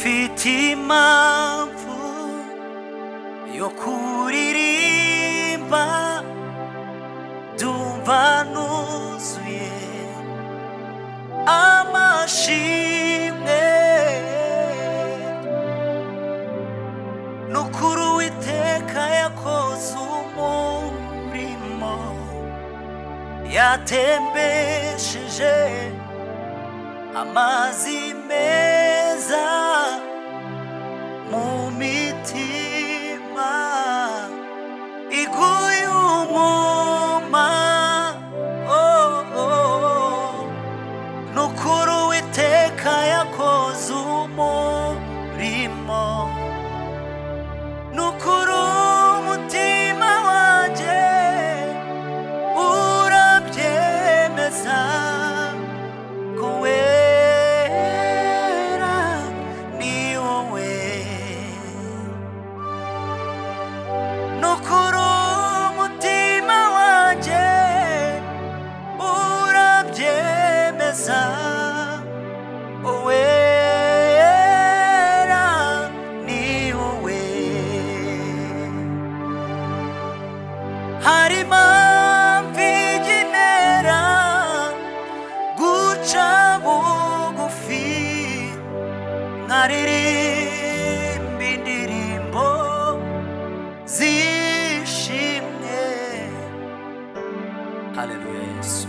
Mfite impamvu yo kuririmba, ndumva nuzuye amashimwe. Nukuri Uwiteka yakoze umurimo, yatembesheje amazi meza mu mitima iguye umwuma. Oh, oh. Nukuri Uwiteka yakoze umurimo, nukuri umutima wanjye urabyemeza ko wera ni wowe. Nukuri umutima wanjye urabyemeza, wera ni wowe. Hari impamvu ijya intera guca bugufi, nkaririmba indirimbo zishimye. Haleluya, Yesu.